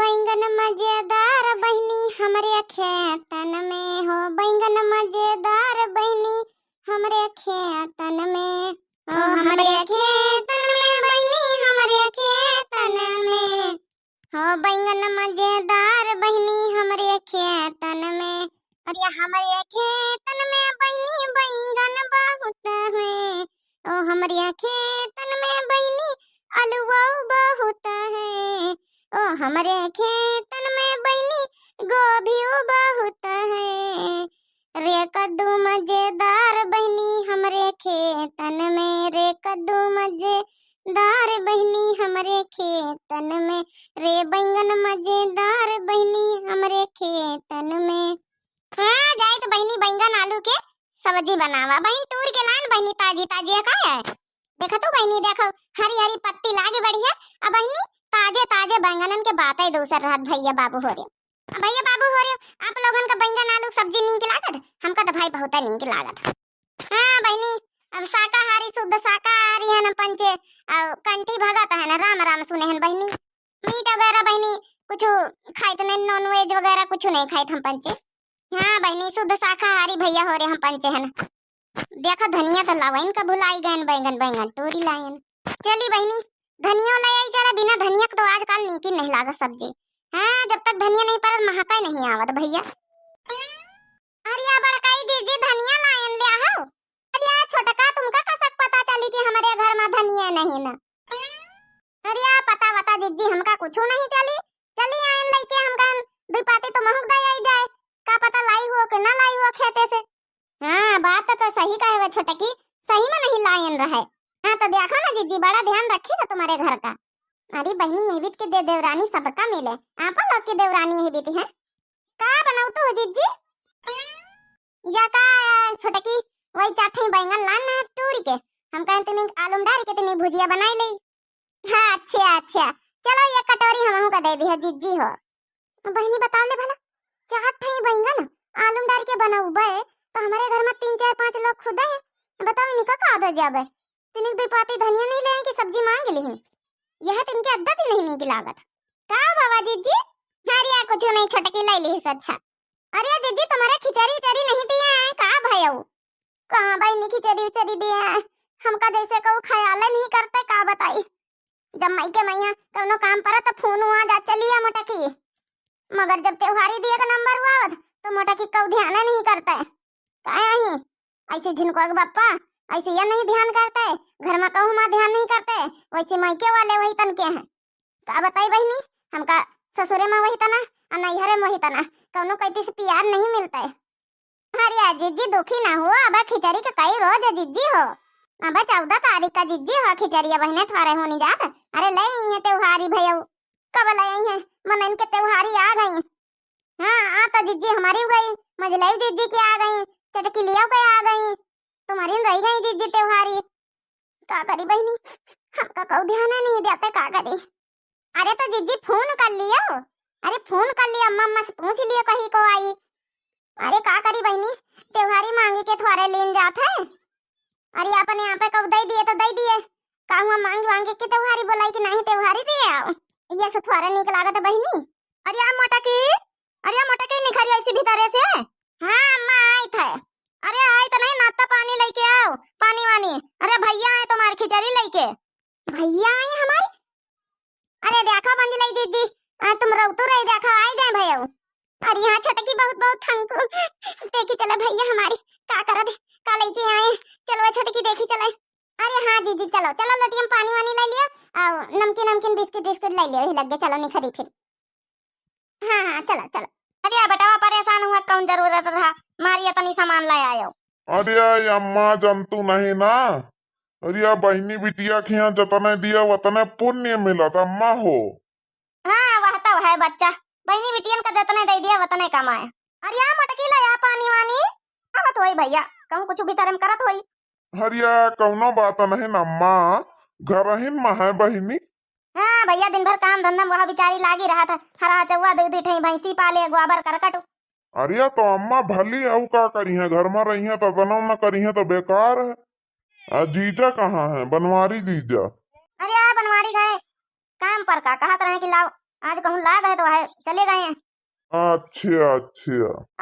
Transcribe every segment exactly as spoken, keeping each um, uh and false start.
बैंगन मजेदार बहिनी हमरे खेतन में हो, बैंगन मजेदार बहिनी हमरे खेतन में हो, हमरे खेतन में बहिनी हमरे खेतन में हो, बैंगन मजेदार बहिनी हमरे खेतन में। अरे हमरे खेतन में बहिनी बैंगन बहुत है, ओ हमरे खेतन में बहिनी अलुआ बहुत है, ओ हमरे खेतन में बहिनी गोभी बहुत है। रे कद्दू मजेदार बहिनी हमरे खेतन में, रे कद्दू मजेदार बहिनी हमरे खेतन में, रे बैंगन मजेदार बहिनी हमरे खेतन में। हाँ, जाई तो बहिनी बैंगन आलू के सब्जी बनावा। बहिन तूर के लान बहिनी ताजी ताजी है का है? देखा तू बहिनी, देखो हरी हरी पत्ती लागे बढ़िया। अब बहिनी ताजे ताजे बैंगनन के बात है दूसर रहत भैया बाबू हो रे। अब भैया बाबू हो रे, आप लोगन का बैंगन आलू के सब्जी नीक लागत? हमका तो भाई बहुत नीक लागत। हाँ बहिनी, अब शाकाहारी, शुद्ध शाकाहारी है ना पंचे, और कंठी भगत है ना, राम राम सुने हैं बहिनी। मीट वगैरह बहिनी कुछ खाइत नहीं, नॉन वेज वगैरह कुछ नहीं खाइत हम पंचे। हाँ बहिनी, शुद्ध शाकाहारी भैया हो रे हम पंचे हैं ना। देखा धनिया तो लावइन का भुलाई गयन, बैंगन बैंगन टूरी लायन। चली बहिनी, धनियो ले आई चला, बिना धनिया के तो आजकल नीकी नहीं लागत सब्जी। हाँ, जब तक धनिया नहीं परत महका नहीं आवत भैया। अरे या बड़काई जीजी धनिया लायन ले हो। अरे या छोटका तुमका कसक पता चली कि हमरे घर में धनिया नहीं ना? अरे या पता वता जीजी हमका कुछू नहीं चली। चली आयन लइके हमका दुई पाती तो महक दे आई जाए। का पता लाई हो कि ना लाई हो खेते से। हाँ, बात तो सही कहे वो छोटकी, सही में नहीं लायन रहे। हाँ, तो देखा ना जीजी, बड़ा ध्यान रखी था तुम्हारे घर का। अरे बहिनी, ये बीत के दे देवरानी सबका मिले, आपन लोग की देवरानी ये बीत है। का बनाऊ तू जीजी? या का छोटकी, वही चार ठे बैंगन लान ना तूरी के, हम कहें तनी आलू में डाल के तनी भुजिया बनाई ले। हाँ, अच्छा, अच्छा, चलो ये कटोरी हमहू का दे दी है जीजी हो। बहिनी बताओ ले भला, चार ठे बैंगन आलू में डाल के बनउबे तो हमारे घर में तीन चार पांच लोग खुदे हैं, बताओ इनका का दे जाबे? तनिक दुई पाती धनिया नहीं ले आई कि सब्जी मांग लिहिन, यह तो इनके अद्दत ही नहीं नीक लागत। का बाबा जीजी? अरे या कुछ नहीं छोटकी ले लिहिस अच्छा। अरे जीजी तुम्हारे खिचड़ी उचड़ी नहीं दिए हैं का भयऊ? कहाँ बहिनी खिचड़ी उचड़ी दिए हैं, हमका जैसे कहू ख्याल नहीं करते का बताई। जब माई के मैया कौनो काम पर तो फोन हुआ जा चलिया मोटकी, मगर जब त्योहारी दिए का नंबर हुआ आवत तो मोटकी कऊ ध्यान नहीं करते। काहे ही ऐसे झिनको के बप्पा, ऐसे ये नहीं ध्यान करते, घर में कहूँ माँ ध्यान नहीं करते, वैसे मायके वाले वही तन के हैं। का बताई बहिनी, हमका ससुरे में वही तना, आ नैहरे में वही तना, कौनो कैती से प्यार नहीं मिलता है। अरे आ जिज्जी दुखी ना हो, अब खिचड़ी के कई रोज है जिज्जी हो, अब चौदह तारीख का जिज्जी हो, खिचड़ी बहिने थारे होनी जात। अरे ले आई है त्योहारी भयऊ, कब ले आई है, मनन के त्योहारी आ गई। हाँ, आ तो जिज्जी हमारी हो गई, मझलाई जिज्जी की आ गई, चटकिलिया के आ गई, तुम्हारी रह गई जिज्जी त्योहारी। का करी बहिनी, हमका कऊ ध्यान नहीं देते, का करी? अरे तो जिज्जी फोन कर लियो, अरे फोन कर लियो, अम्मा अम्मा से पूछ लियो कहीं को आई। अरे का करी बहिनी, त्योहारी मांगी के थोड़े लीन जात है। अरे अपने आप कब दे दिए तो दे दिए, का हुआ मांग मांग के त्योहारी बोलाई कि नहीं त्योहारी दिए आओ, ये से थोड़ा नीक लागत बहिनी। अरे आ मोटा की, अरे आ मोटा की निखरी ऐसी भीतरे से। हाँ अम्मा आई थे। अरे आई तो नहीं, नाश्ता पानी लेके आओ, पानी वानी। अरे भैया आए तुम्हारे खिचड़ी लेके। भैया आए हमारे? अरे देखो बंजलाई दीदी, आ, तुम रौतू रही देखो आई गए भैया। अरे हाँ छोटकी बहुत बहुत थैंक यू। देखी चले भैया हमारी का करत है, का लेके आए। चलो छोटकी देखी चले। अरे हाँ दीदी चलो, चलो लोटियम पानी वानी ले लियो, आओ नमकीन नमकीन बिस्किट टिस्किट ले लियो, यही लग गए, चलो निखरी फिर। हाँ हाँ चलो चलो। अरे बेटवा परेशान हुआ, कौन जरूरत रहा, मारिया तनी सामान ले आयो। अरे अम्मा जंतु नहीं ना, अरे बहिनी बिटिया के यहाँ जतने दिया वतने पुण्य मिलत अम्मा हो। हाँ वह तो है बच्चा, बहिनी बिटियन का जतने दे दिया वतने कमाए। अरे मोटकी ले आ पानी वानी, आवत होई भैया, कहूँ कुछ भीतर में करत होई। अरे कौनो बात नहीं न अम्मा, घर ही में है बहिनी। हाँ भैया, दिन भर काम धंधा में वह बिचारी लागी रहत है, हरा चौवा दो दो ठई भैंसी पाले, गोबर करकट। अरे तो अम्मा भली अउ का करी है, घर में रही है तो तनो न करी है तो बेकार है। आ जीजा कहाँ है, बनवारी जीजा? अरे आ बनवारी गए काम पर का, कहत रहे कि लाओ आज कहूँ लाग है तो वह चले गए हैं। अच्छा, अच्छा।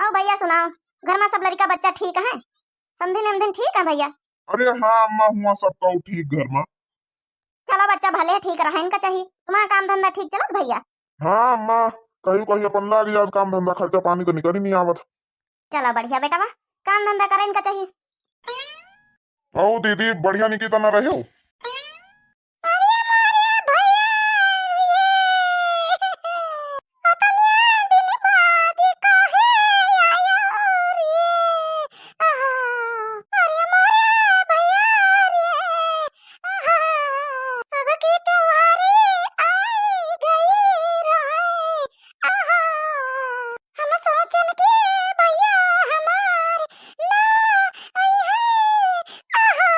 आओ भैया सुनाओ, घर मा सब लड़िका बच्चा ठीक है? समधिन अमधिन ठीक है भैया? अरे हाँ अम्मा, हुआ सब तो ठीक घर मा। चलो बच्चा भले ठीक रहे, इनका चाहिए। तुम्हारा काम धंधा ठीक चलत भैया? हाँ अम्मा, कहीं कहीं अपन लाग जात काम धंधा, खर्चा पानी तो निकल ही नहीं आवत। चलो बढ़िया बेटवा, काम धंधा करे इनका चाहिए। आओ दीदी, बढ़िया निकी तना रहे हो? अरे मारे भैया रे, अतनिया दिन बाद काहे आयो रे? आहा, अरे मारे भैया रे, आहा, सबके त्योहारे आई गई रहे। आहा, हम सोचन के भैया हमार ना आई है। आहा।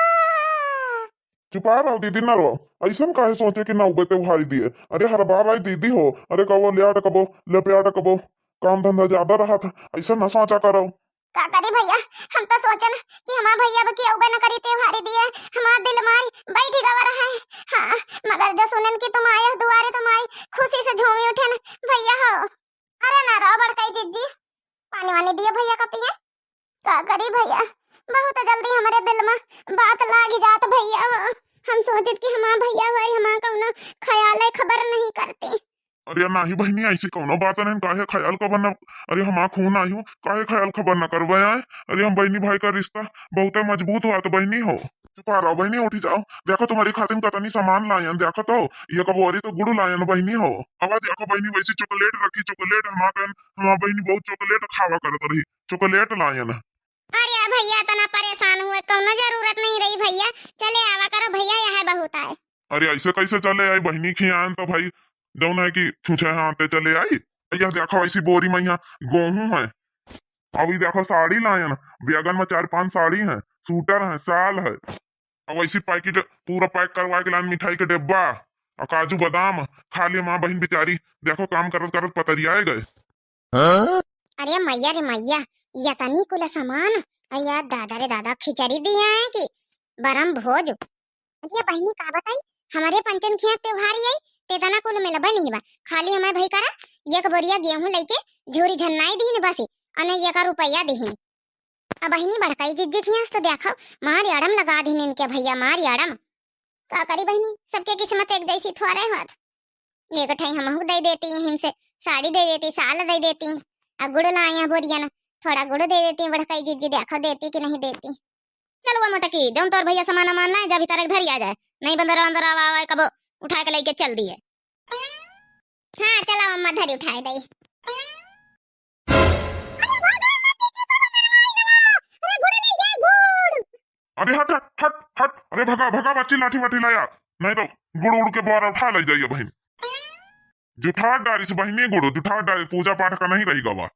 चुपा रहो दीदी, ना रो। ऐसन काहे सोचे कि ना उबे त्योहारी दिए? अरे हर बार आई दीदी हो, अरे कबो ल्याट कबो लपेट कबो काम धंधा ज्यादा रहा था, ऐसा ना सोचा करो। का करी भैया, हम तो सोचन कि हमार भैया अब की उबे न करी त्योहारी दिए, हमार दिल मारी बैठी गवा रहा है। हाँ, मगर जो सुनन कि तुम आए हो दुआरे तो मारी खुशी से झूमी उठन भैया हो। अरे ना रो बड़काई जिज्जी, पानी वानी दियो भैया का पिए। का करी भैया, बहुत जल्दी हमरे दिल मा बात लागी जात भैया हो। हम सोचित कि हमार भैया भाई हमार कौनो ख्याल है खबर नहीं करती। अरे नाही बहिनी, ऐसी कौनो बात नहीं, काहे ख्याल खबर न, अरे हमार खून आयु, काहे ख्याल खबर न करबे आए? अरे हम बहिनी भाई का रिश्ता बहुते मजबूत हुआ तो बहिनी हो। चुपा रहो बहिनी, उठी जाओ। देखो तुम्हारी खातिर कतनी सामान लायन, देखो तो, ये कबोरी तो गुड़ लायन बहिनी हो। अब देखो बहिनी, वैसी चॉकलेट रखी, चॉकलेट हमार कन, हमार बहिनी बहुत चॉकलेट खावा करत रही, चॉकलेट लायन। अरे भैया, इतना परेशान हुए, कौनो जरूरत नहीं रही भैया, चले आवा करो भैया, यह बहुत आए। अरे ऐसे कैसे चले आई बहिनी खियान तो भाई, जौन है कि छुछे हाथे चले आई। यह देखो ऐसी बोरी मा यहाँ गेहूं है, अब ये देखो साड़ी लायन, बैगन मा चार पांच साड़ी है, सूटर है, साल है, अब ऐसी पैकेट पूरा पैक करवा के लान मिठाई के डिब्बा और काजू बादाम, खा ले माँ बहिन बेचारी, देखो काम करत करत पतरियाए गए। अरे मैया रे मैया, यतनी कुल सामान, अरे यार दादा रे दादा, खिचड़ी दिया है कि बरम भोज। अरे बहिनी का बताई, हमरे पंचन खिया त्योहार आई, ते तना कुल मिलबे नहीं बा, खाली हमें भाई करा एक बोरिया गेहूं लेके झूरी झन्नाई दीन बस, अने एक रुपया दीन। अब बहिनी बड़काई जिज्जी खिया तो देखो, मार अड़म लगा दीन इनके भैया, मार अड़म। का करी बहिनी, सबके किस्मत एक जैसी थोड़े होत। एक ठई हमहू दे देती, यहीं से साड़ी दे देती, साल दे देती, आ गुड़ लाए हैं बोरियन, थोड़ा गुड़ दे देती, बड़काई जिज्जी देखो देती कि नहीं देती। चल वो मोटकी, जौन तोर भैया सामान अमान लाए, जा भीतर एक धरी आ जाए, नहीं बंदर अंदर आवा आवा कबो उठा के लेके चल दिए। हाँ चला अम्मा, धरी उठाए दई। अरे भागा, अम्मा पीछे से बंदर आ गया, अरे गुड़ ले जाए गुड़। अरे हट हट हट हट, अरे भगा भगा बच्ची, लाठी वाठी लाया, नहीं तो गुड़ उड़ के बोरा उठा ले जाइए बहिन। जुठार डारिस बहिनी गुड़, जुठार डारिस, पूजा पाठ का नहीं रही गवा।